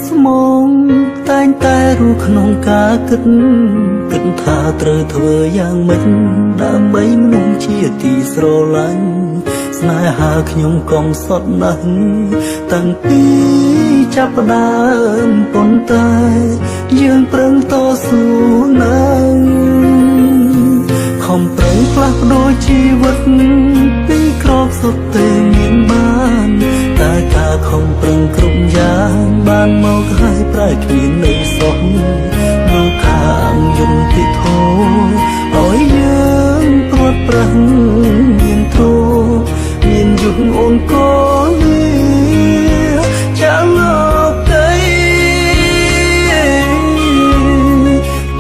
ចិត្តស្មងតែងតែរស់ក្នុងការគិតគិតថាត្រូវធ្វើយ៉ាងម៉េចដើម្បីមនុស្សជាទីស្រឡាញ់ស្នេហាខ្ញុំកំសត់ណាស់តាំងពីចាប់ផ្ដើមប៉ុន្តែយើងប្រឹងតស៊ូណាស់ខំប្រឹងផ្លាស់ប្ដូរជីវិតពីក្របសុទ្ធទេមានបានតែការខំប្រឹងគ្រប់យ៉ាងបានមកហើយប្រែគ្មានន័យសោះលោកខាងយន្តធម៌ឲ្យយើងព្រាត់ប្រាសមានទ្រមានយុគអូនក៏លាចាលោកី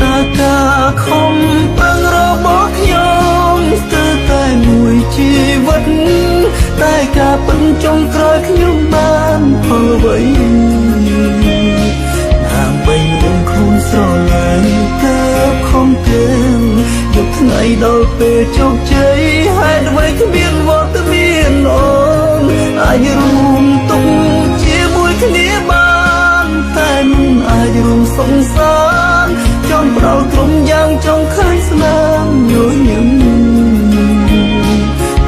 តើការខំប្រឹងរបស់ខ្ញុំស្ទើរតែមួយជីវិតតែការពិនចុងក្រោយខ្ញុំបានផលអ្វីដើម្បីមនុស្សខ្លួនស្រឡាញ់កើបខំទាំងយកថ្ងៃដល់ពេលជោគជ័យហេតុអ្វីគ្មានវត្តមានអូនអាចរួមទុកជាមួយគ្នាបានតែមិនអាចរួមសង្សារចង់ផ្ដល់ក្រុមយ៉ាងចង់ឃើញស្នាមញញឹម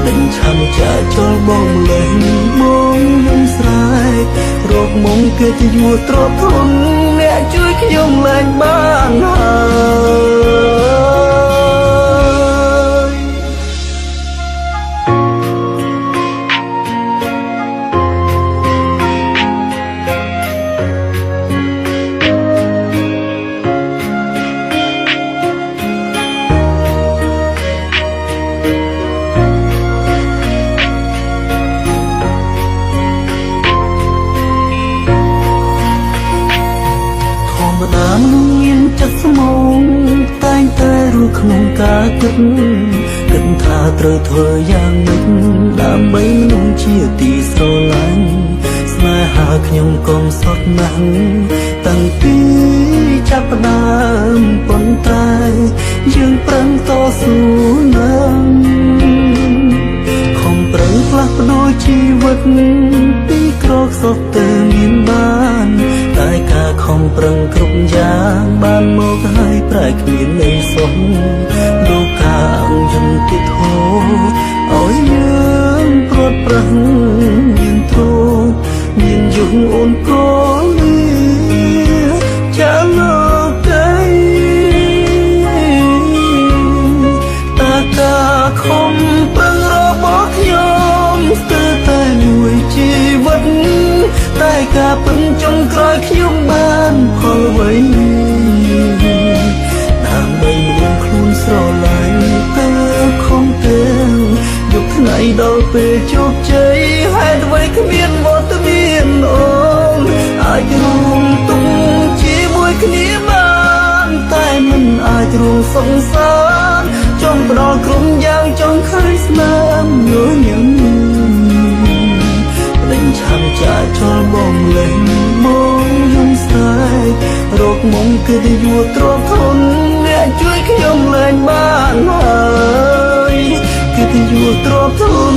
ដេញឆាំចាចលបងលេងបងខ្ញុំស្រែករកមុំកិត្តិយសទ្រទ្រង់អ្នកជួយខ្ញុំលែងបានហើយ ធម្មតាមនុស្សមានចិត្តស្មងតែងតែរស់ក្នុងការគិតគិតថាត្រូវធ្វើយ៉ាងម៉េចដើម្បីមនុស្សជាទីស្រឡាញ់ស្នេហាខ្ញុំកំសត់ណាស់តាំងពីចាប់ផ្ដើមប៉ុន្តែយើងប្រឹងតស៊ូណាស់ខំប្រឹងផ្លាស់ប្ដូរជីវិតពីក្រខ្សត់ទៅមានបានតែការខំប្រឹងគ្រប់យ៉ាងបានមកហើយប្រែគ្មានន័យសោះលោកខាងយន្តធម៌ឲ្យយើងព្រាត់ប្រាសមានទ្រមានយុគអូនក៏លាចាលោកីតើការខំប្រឹងរបស់ខ្ញុំស្ទើរតែមួយជីវិតតែការពិនចុងក្រោយខ្ញុំបានផលអ្វីដើម្បីមនុស្សខ្លួនស្រឡាញ់ទៅខំទាំងយកថ្ងៃដល់ពេលជោគជ័យហេតុអ្វីគ្មានវត្តមានអូនអាចរួមទុកជាមួយគ្នាបានតែមិនអាចរួមសង្សារចង់ផ្ដល់ក្រុមយ៉ាងចង់ឃើញស្នាមញញឹម ដេញឆាំចាចលបងលេងបងយំស្រែករកមុំកិត្តិយសទ្រធនអ្នកជួយខ្ញុំលែងបានហើយកិត្តិយសទ្រធន